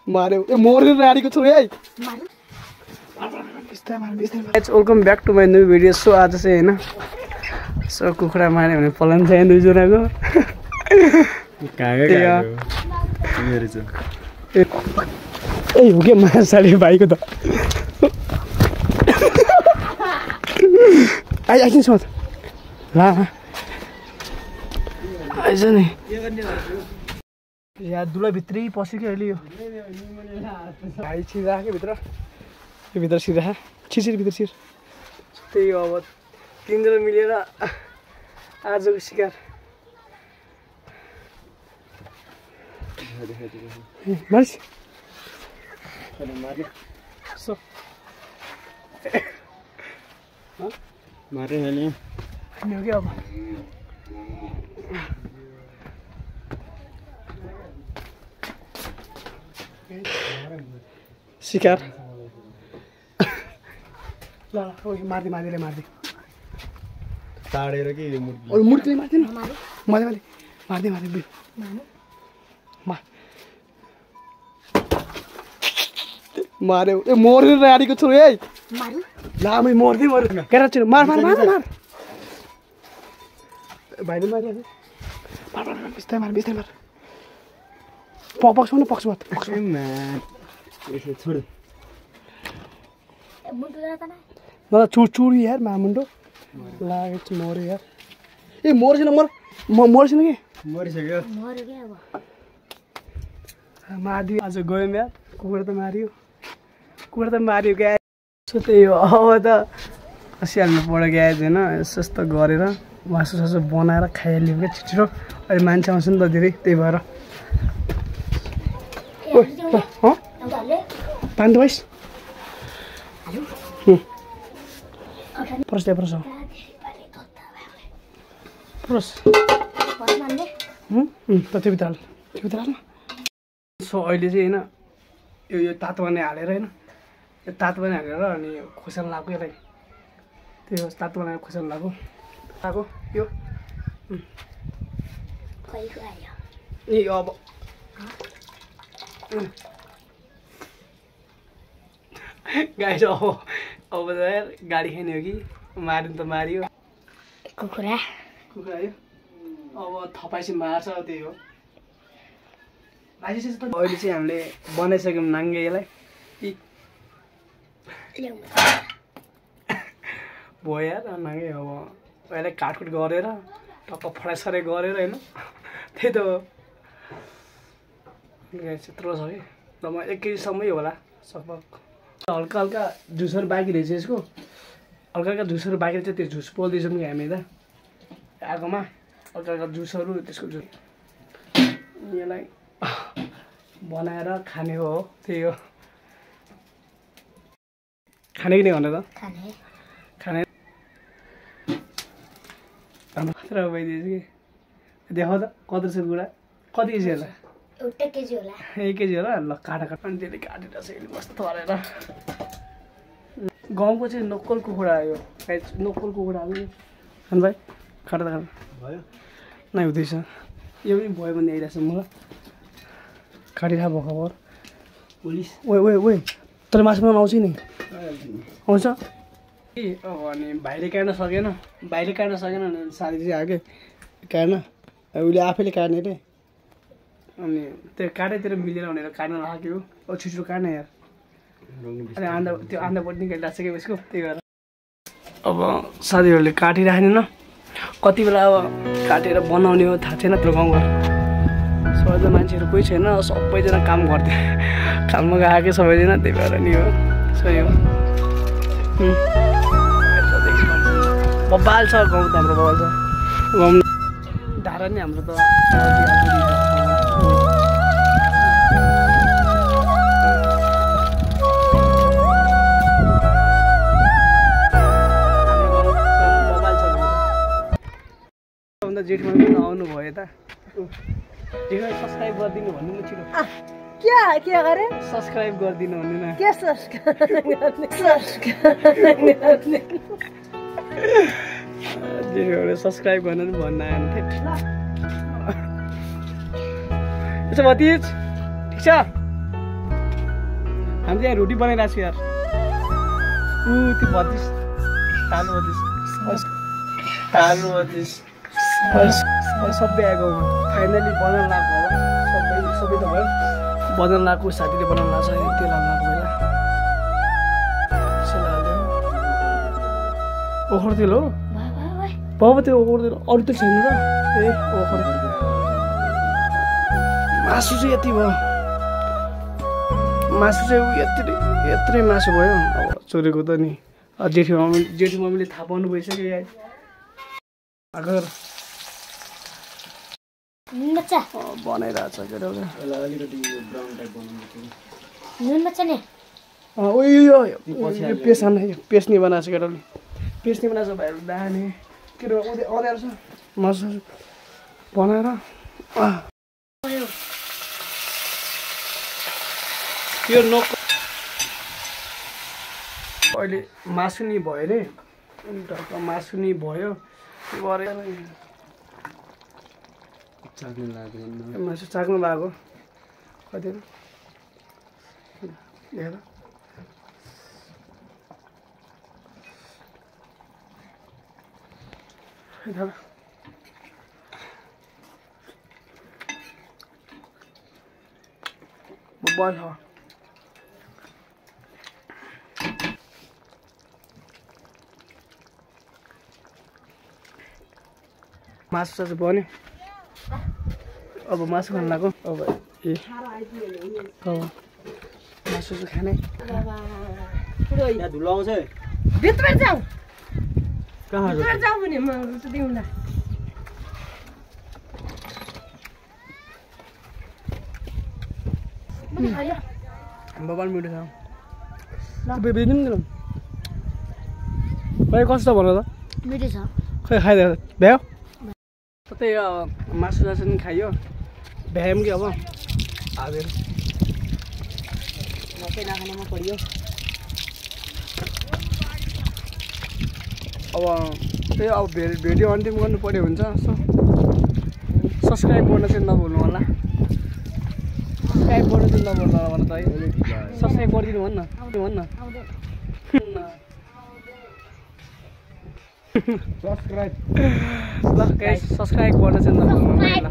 मार्यो ए Morne राडीको छु है welcome back to my new video so आज चाहिँ हैन सो कुखुरा मार्यो भने पलान चाहिँ दुईजनाको ए हो के मार्साले भाइको त आइकिन सोच ला आइज नि यहाँ दुला भित्रै पस्यो कि अहिले यो भाइ छिराख्यो भित्र यो भित्र छिर छिर भित्र छिर त्यही हो अब तिनजना मिलेर आजको शिकार मारिस मारे हाल्यो हो कि अब शिकार ल मार्दै मार्दै मार्दै ताडेर कि मुर्तीले मार्दैन मार्दै मार्दै मार्दै मार्यो ए मोर्ने राडीको छु है लामै मोर्दै मर्यो केरा छु मार मार मार मार भाइले मार्यो मार मार बिस्तारै मार बिस्तारै मार पक्समा पक्समा छोड ल चुर यार मामुन्डो लाग्यो चाहिँ मर्यो यार ए मर्छिन मर्छिन कि मरिसक्यो मारिदियो आज गयौँ यार कुखुरा त मारियो क्या सो त्यही हो अब त खसिहाल्नु पऱ्यो क्या होइन यस्तो गरेर मासु सासु बनाएर खाइहाल्यो क्या छिटो अहिले मान्छे आउँछ नि त धेरै त्यही भएर पानी त भाइस प्रस प्रस प्रस त्यो भित्र हाल्नु सो अहिले चाहिँ होइन यो तातो पानी हालेर होइन यो तातो पानी हालेर अनि खोर्सानी लगाएको यसलाई त्यो तातो बनाएर खोर्सानी लगाएको यो ए अब गाई अब त गाडी खाने हो कि मार्नु त मारियो कुखुरा यो अब थपाएपछि मार्छ त्यही हो अहिले चाहिँ हामीले बनाइसक्यौँ नाङ्गे यसलाई भयो यार नाङ्गे अब अहिले काटकुट गरेर टक्क फडाइसराइ गरेर होइन त्यही त यत्रो छ कि र म 1 केजीसम्मै होला सकभर हल्का हल्का झुसहरू बाँकी रहेछ यसको हल्का हल्का झुसहरू बाँकी रहेछ त्यो झुस पोल्दैछौँ कि हामी त आगोमा हल्का हल्का जुसहरू त्यसको जुस यसलाई बनाएर खाने हो त्यही हो खाने कि नै भने त खाने राम्रो भइदिएछ कि देखाउ त कति छ कुरा कति केजी होला 1 केजी होला 1 केजी होला ल काटा अनि त्यसले काटेर चाहिँ मस्त गरेर गाउँको चाहिँ लोकल कुखुरा यो लोकल कुखुरा हो अनि भाइ खाटा त भयो नै हुँदैछ यो पनि भयो भने आइरहेछ मलाई काटिरहेको भयो खबर पुलिस ओए तर मासु बनाउनु आउँछ नि आउँछ ए अब अनि भाइले काट्न सकेन अनि साथी चाहिँ आयो कि काट्न उसले आफैले काट्ने रे अनि त्यो काटेतिर मिलेर भनेर काट्न लाग्यो अब छिटो काट्ने यार अनि त्यो आन्दापट्टि निकालिरहेको छ कि उसको त्यही भएर अब साथीहरूले काटिराख्ने न कति बेला अब काटेर बनाउने हो थाहा छैन त्यो गाउँघर सबैजना मान्छेहरू कोही छैन सबैजना काम गर्थे काममा गएकै सबैजना त्यही भएर नि हो सही हो बबाल छ गाउँ त हाम्रो बबाल छ गाउँ धारा नि हाम्रो त जेठमा पनि आउनु भयो यता जेठमा सब्सक्राइब गरिदिनु भन्नु न छिटो के गरे सब्सक्राइब गरिदिनु भन्नु न के सब्सक्राइब गर्नु नि भन्न आएन यसो भतिज ठिक छ हामी चाहिँ रोटी बनाइरहेको छु यार त्यो बत्तिस आलु बत्तिस सबै आएको फाइनली बनाउन लाग्यो सबै त भयो बनाउन लाग्यो साथीले बनाउन लाग्छ तेल हाल्नु लाग्यो पहिला ओखर तेल हो बाबा त्यो ओखर तेल अरू त छैन र ए ओखर मासु चाहिँ यति भयो मासु चाहिँ यत्रै मासु भयो अब चोरेको त नि जेठी मम्मीले थाहा पाउनु भइसक्यो यार अगर बच्चा बनाइरहेछ केटाले अलिकति ब्राउन टाइप बनाउनु नुन बच्चा नि उयो पेस्ट हाल्नु पेस्ट नि बनाएको छ केटाले पेस्ट नि बनाएको छ भाइहरू दाने केटा अँध्यारो छ मासु बनाएर यो नोक अहिले मासु नि भयो रे ढक्क मासु नि भयो गरेर चाख्नु लाग्यो मासु चाख्नु भएको कति हेर बल हो मासु सासु बन्यो अब मासु खान लाग्यो अब ए मासु चाहिँ खाने यहाँ धुलो आउँछ भित्र जाऊ कहाँ भित्र जाऊ भने म दिउँला बबाल मिठो छ बेच्दिउँ न भाइ कस्तो भन त मिठो छ खै खाइदिएर भ्यायो त्यही मासु सासु नि खाइयो भ्यायौँ कि अब हालेर मकै नखानेमा पढ्यो अब त्यही अब भिडियो अन्तिम गर्नु पर्यो हुन्छ सब्सक्राइब गर्न चाहिँ नभुल्नु होला सब्सक्राइब गर्नु चाहिँ नभुल्नु होला भन त है सब्सक्राइब गरिदिनु भन्न सब्सक्राइब ल गाइस सब्सक्राइब गर्न चाहिँ नभुल्नु होला